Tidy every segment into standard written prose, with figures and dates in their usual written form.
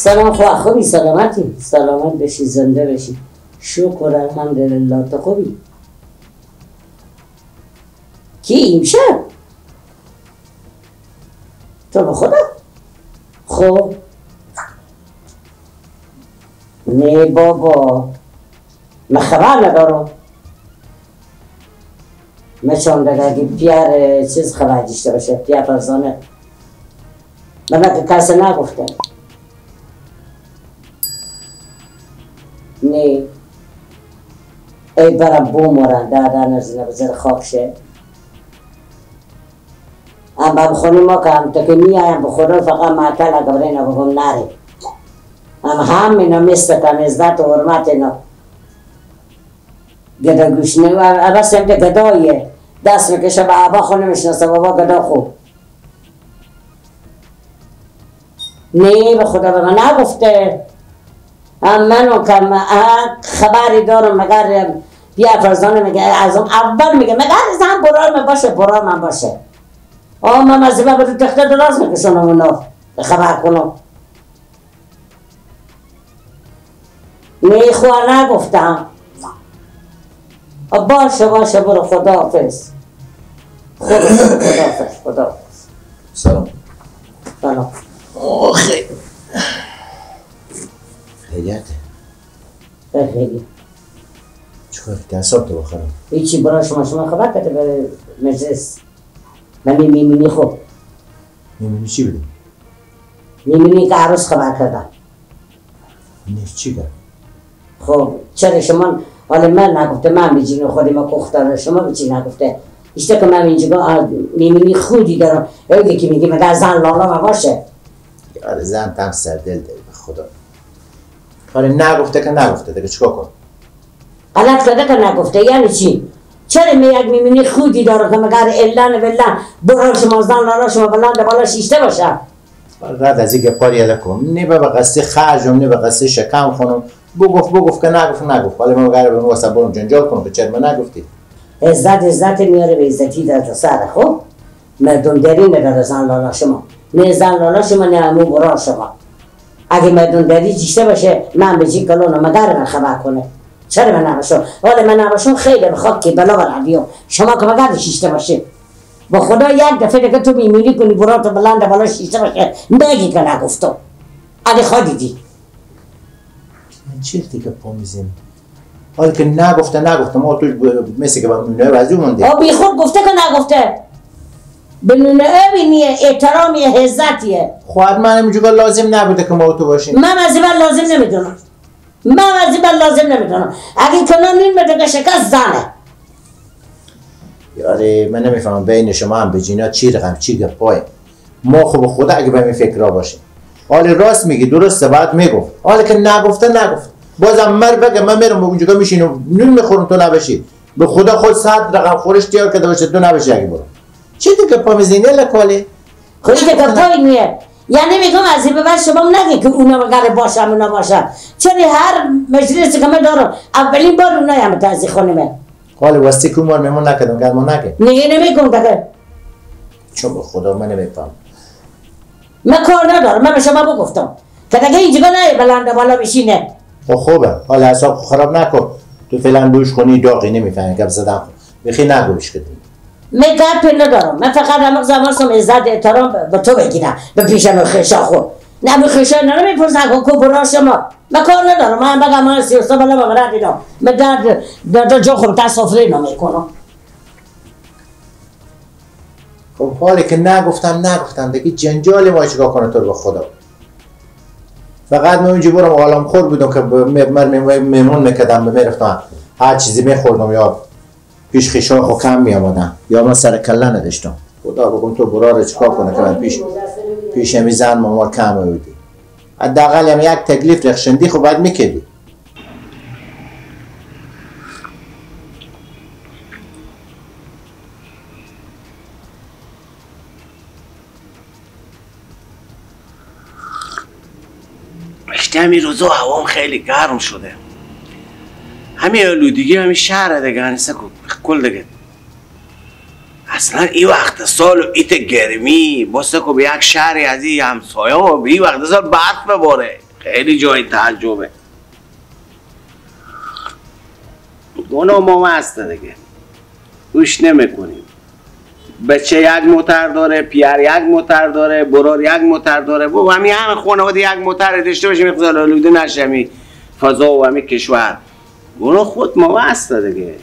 سلام خوبی سلامتی؟ سلامت بشی زنده بشی. شکر الحمدلله. تو خوبی؟ کی امشب؟ تو به خدا؟ خب نه بابا من خبر ندارم. من چون دیگه اگه پیر چیز خبر داشته باشه پیر فرزانه من که کسی نگفته. نه ای برم بومورن در نزینه بزر خاک شه. ام بخونی ما که هم تا که میایم بخورم فقط معطل اگه برای بگم نره. هم هم اینا مثل کم عزت و حرمت اینا گدا گوش نه بس هم گداییه دست میکشه به عبا خو نمیشناسه بابا گدا خوب. نه به خدا به من نگفته. هم منو که خبری دارم مگر بیا فرزانه میگه از اون اول میگه مگر زن برار من باشه برار من باشه. آه من از این به تخته دراز میکشونم اونا خبر کنم. نه خواه نگفتم. باشه باشه برو خداحافظ. خداحافظ خداحافظ. سلام. سلام. آخه خیلیت خیلی چیکار دستاب تو بخرم؟ هیچی برای شما خبر کرده به مجلس. من میمونی خوب. میمونی چی بودی؟ میمونی که عروس خبر کردم. نه چی کرد؟ خب چرا شما حالا من نگفته من بجین خودی ما کختاره شما بچی نگفته. ایشته که من اینجا میمونی خودی دارم. اولی که میگه مگر زن لالا ما باشه. آره زن تم سردل داری به خدا. آره نگفته که نگفته دیگه چیکار کنم؟ غلط کرده که نگفته یعنی چی؟ چرا می یک میمونی خودی داره که مگر الان ولن برای شما زن لالا شما بلند بالا شیشته باشه. رد از این گپاری یاده کن. نه به قصه خرجم نه به قصه شکم خونم. بگفت که نگفت نگفت. حالا من قراره به واسه برم جنجال کنم که چرا من نگفتی؟ عزت عزت میاره به عزتی در سر خب مردم داری نداره زن لالا شما. نه زن لالا شما نه عمو برا شما. اگه مردم داری جیشته باشه من به جی کلونم مگر من خبر کنه. چرا من نباشم؟ حالا من نباشم خیلی بخواد که بلا بر شما که مگر شیشته باشه. با خدا یک دفعه دیگه تو میمیری کنی برات بلند بالا شیشته باشه نگی که نگفتم. اگه خواه دیدی من چی دیگه پا میزنی؟ حالا که نگفته نگفته ما تو مثل که با نونه وزی مونده. آ بی خود گفته که نگفته. به نونه ابینیه احترامیه عزتیه. خب من اینجوری لازم نبوده که ما تو باشیم. من از این لازم نمیدونم. من از این لازم نمیدونم. اگه کنار نیم بده که شکست زنه. یاره من نمیفهمم بین شما هم به جینا چی رقم چی گپای. ما خب خدا اگه به این فکرا باشیم. حالا راست میگی درسته بعد میگفت. حالا که نگفته نگفت. بازم مر بگم من میرم اونجا میشینم نون میخورم تو نباشی. به خدا خود صد رقم خورش تیار کرده باشه تو نباشی اگه برو. چی دیگه پا میزنی لکاله؟ خب دیگه پای نیه. یعنی میگم از این به بعد شما نگی که اونا مگر باشم اونا باشم. چرا هر مجلسی که من دارم اولین بار اونا هم تازی خونمه. حالا واسه که مار مهمون نکردم گرما نکرد. نگه نمیکن دیگه. چون به خدا من نمیفهم. من کار ندارم من به شما بگفتم که دیگه اینجا نه بلند بالا بشینه. خب خوبه حالا اعصاب خراب نکن. تو فعلا بوش خونی داغی نمیفهمی گپ زدن بخی نگوش کردی. من گپ ندارم. من فقط هم زمان عزت احترام به تو بگیرم به پیشم خشا خو نه به خشا نه میپرسن کو برا شما. من کار ندارم. من بگم من 33 بالا ببرد اینا من در جا خب تا سفره نمیکنم. خب حالی که نگفتم نگفتم دیگه جنجال ما چیکار کنه تو به خدا. فقط من اونجا برم عالم خور بودم که من مهمون میکردم میرفتم هر چیزی میخوردم یا پیش خیشان خو کم می آمدن یا من سر کله نداشتم. خدا بگم تو برا رو چیکار کنه که من پیش می زن ماما کم بودی. حداقل هم یک تکلیف رخشندی خب باید میکردی. همین روزا هوام خیلی گرم شده. همین آلودگی همین شهر دیگه هنسه کل دیگه اصلا این وقت سال و ایت گرمی باسته که به یک شهری از این همسایه و به این وقت سال برف بباره. خیلی جای تعجبه. گناه ما هست دیگه، گوش نمیکنیم. بچه یک موتر داره، پیر یک موتر داره، برار یک موتر داره. بابا همین همه خانواده یک موتر داشته باشیم مقدار آلوده نشه همین فضا و همین کشور. گناه خود ما هست دیگه.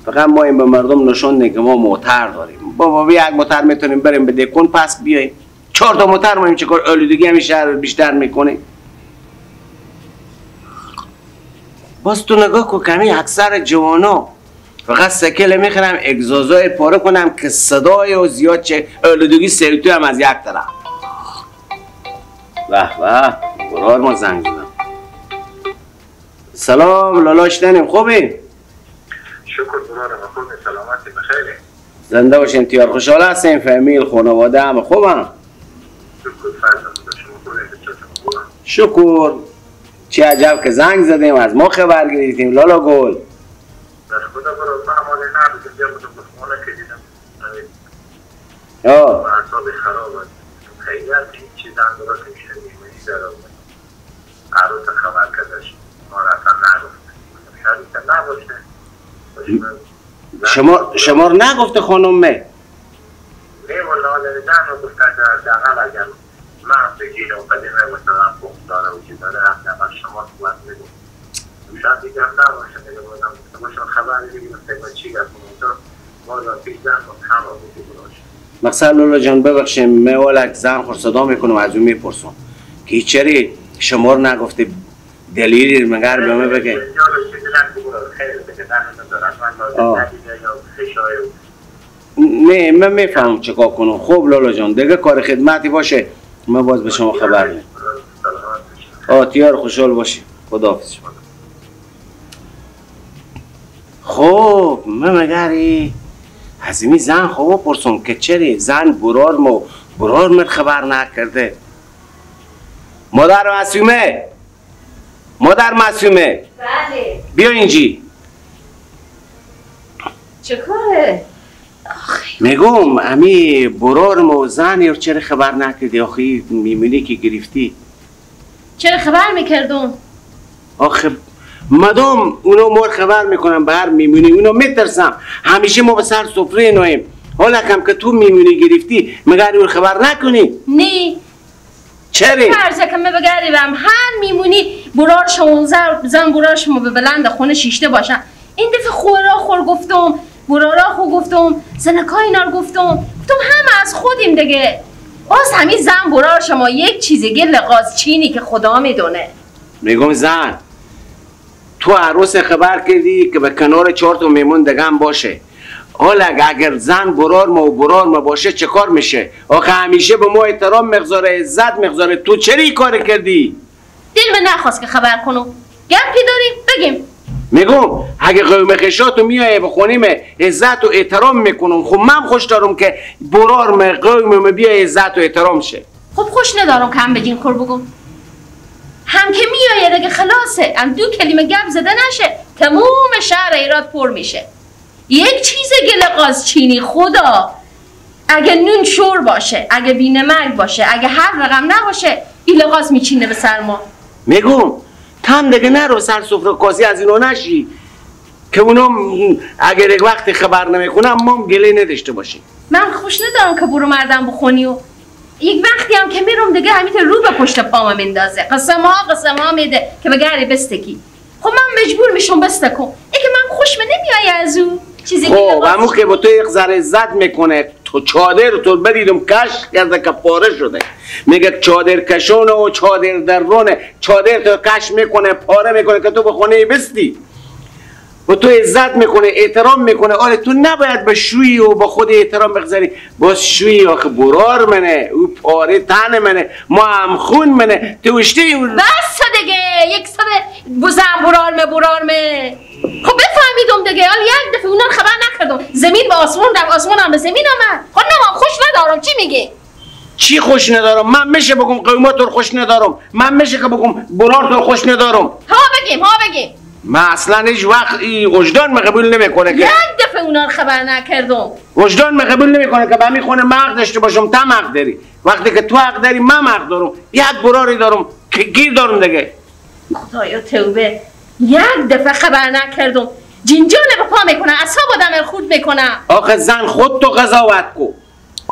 فقط ما این به مردم نشون دیم که ما موتر داریم. بابا یک موتر میتونیم بریم به دکون پس بیاییم. 4 تا موتر ما چه کار آلودگی همین شهر بیشتر میکنه. باز تو نگاه کن کمی اکثر جوانا فقط سکل میخرم اگزازای پاره کنم که صدای و زیاد چه آلودگی سریتو هم از یک طرف. به به برار ما زنگ زدم. سلام لالاش ننیم، خوبی؟ شکر برارم خوبی، سلامتی بخیره. زنده باشین تیار، خوشحال هستیم، فامیل خانواده همه خوبم؟ شکر فرزند شما خوبه، خوبم؟ شکر. چه عجب که زنگ زدیم از ما خبر گرفتیم لالا گل. در خدا برای من مال نبودم، بیا بودم به خانه که دیدم اعصاب خراب است. خیلی از این چیز اندرا که میشه میمونی در آمد عروس خبر کردش ما را اصلا نگفت. شاید که نباشه. شما رو نگفته خانومه؟ نه والله زن رو گفته حداقل اگر من بگیرم قدیمه مثلا بخت داره و چیز داره حداقل شما باید میگفت. شاید دیگه هم نباشه دیگه، بازم گفته باشم خبر بگیرم دیگه چی گفت ما را پیش زن گفت همه بودی باشه. مقصد لالا جان ببخشیم من ولک زن خور صدا میکنم از اون میپرسم که چرا شما رو نگفته، دلیلی مگر به من بگه؟ نه من میفهمم چیکار کنم. خب لالا جان دیگه کار خدمتی باشه من باز به شما خبر میدم. آتیار خوشحال باشی، خداحافظ. خب من مگری از این زن خوب پرسم که چرا زن برار مو برار من خبر نکرده. مادر معصومه، مادر معصومه. بله بیا اینجی. چه کاره؟ میگم امی برار مو زن یا چرا خبر نکردی؟ آخی میمونی که گرفتی. چرا خبر میکردم؟ آخه مدام اونا مور خبر میکنم به هر میمونی، اونا میترسم همیشه ما به سر سفره ناییم. حالا کم که تو میمونی گرفتی مگر اون خبر نکنی؟ نه چرا؟ فرضه که من بگردیم هر میمونی برار شما زن برار شما به بلند خونه شیشته باشن. این دفعه خورا خور گفتم، برارا خور گفتم، زنکای اینا رو گفتم، گفتم همه از خودیم دیگه. باز همین زن برار شما یک چیزی گل قاز چینی که خدا میدونه. میگم زن تو عروس خبر کردی که به کنار 4 تا میمون دیگه هم باشه. حالا اگر زن برار ما و برار ما باشه چه کار میشه؟ آخه همیشه به ما احترام مقدار، عزت مقدار. تو چرا این کار کردی؟ دل من نخواست که خبر کنم. گپی داریم بگیم. میگم اگه قوم خشاتو میای به خونیم عزت و احترام میکنم. خب من خوش دارم که برار ما قوم ما بیای عزت و احترام شه. خب خوش ندارم که هم بگین خور بگم. هم که میایه دیگه خلاصه، هم دو کلمه گپ زده نشه تموم شهر ایراد پر میشه. یک چیز گل قاز چینی خدا اگه نون شور باشه، اگه بینمک باشه، اگه هر رقم نباشه این قاز میچینه به سر ما. میگم تم دیگه نرو سر سفره کاسی از اینا نشی که اونا اگر یک وقتی خبر نمیکنم ما هم گله نداشته باشیم. من خوش ندارم که برو مردم بخونی و یک وقتی هم که میرم دیگه همینطور رو به پشت پام میندازه، قسم ها میده که بگری بستکی. خب من مجبور میشم بستکم. ای که من خوشم نمیای از او چیزی که خب همون که با تو یک ذره عزت میکنه. تو چادر تو بدیدم کش کرده که پاره شده. میگه چادر کشونه و چادر درونه، چادر تو کش میکنه پاره میکنه که تو به خونه بستی. و تو عزت میکنه احترام میکنه. آره تو نباید به شویی و به خود احترام بگذاری. باز شویی آخه برار منه، او پاره تن منه، ما هم خون منه. تو اشتی بس دیگه یک سر بزن برار مه. خب بفهمیدم دیگه. حالا یک دفعه اونا خبر نکردم، زمین به آسمون رفت، آسمون هم به زمین آمد. خب نه خوش ندارم. چی میگی؟ چی خوش ندارم؟ من میشه بگم قیمت رو خوش ندارم؟ من میشه که بگم برار تو خوش ندارم؟ ها بگیم. من اصلا هیچ وقت وجدان من قبول نمیکنه که یک دفعه اونا رو خبر نکردم. وجدان من قبول نمیکنه که به خونه من حق داشته باشم، تو حق داری. وقتی که تو حق داری من حق دارم. یک براری دارم گیر دارم دیگه. خدایا توبه، یک دفعه خبر نکردم جنجال به پا میکنه، اعصاب آدم خورد میکنه. آخه زن خود تو قضاوت کو،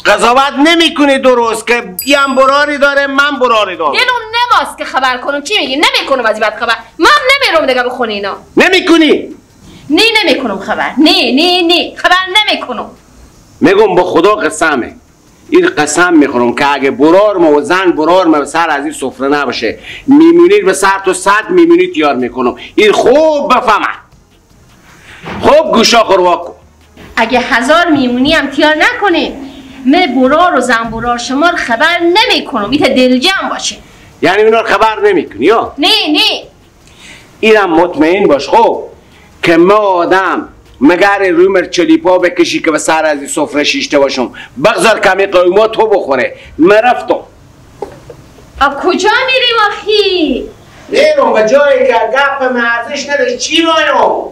قضاوت نمیکنی درست که این براری داره من براری دارم. دلم نماست که خبر کنم. چی میگی؟ نمیکنم از این بعد خبر. من نمیرم دیگه به خونه اینا. نمیکنی؟ نه نمیکنم خبر. نه نه نه خبر نمیکنم. میگم با خدا قسمه، این قسم میخورم که اگه برار ما و زن برار ما سر از این سفره نباشه میمونی به سر تو 100 میمونی تیار میکنم. این خوب بفهمه، خوب گوشا خوروا کن. اگه 1000 میمونی هم تیار نکنی من برار و زن برار شما رو خبر نمیکنم. ایت دلجم باشه. یعنی اینا رو خبر نمیکنی یا؟ نه نه. اینم مطمئن باش خب که ما آدم مگر روی مر چلیپا بکشی که به سر از این سفره شیشته باشم. بگذار کمی قیمه تو بخوره. من رفتم. آب کجا میریم آخی؟ میرم به جایی که گپ مرزش نداشت. چی بایم؟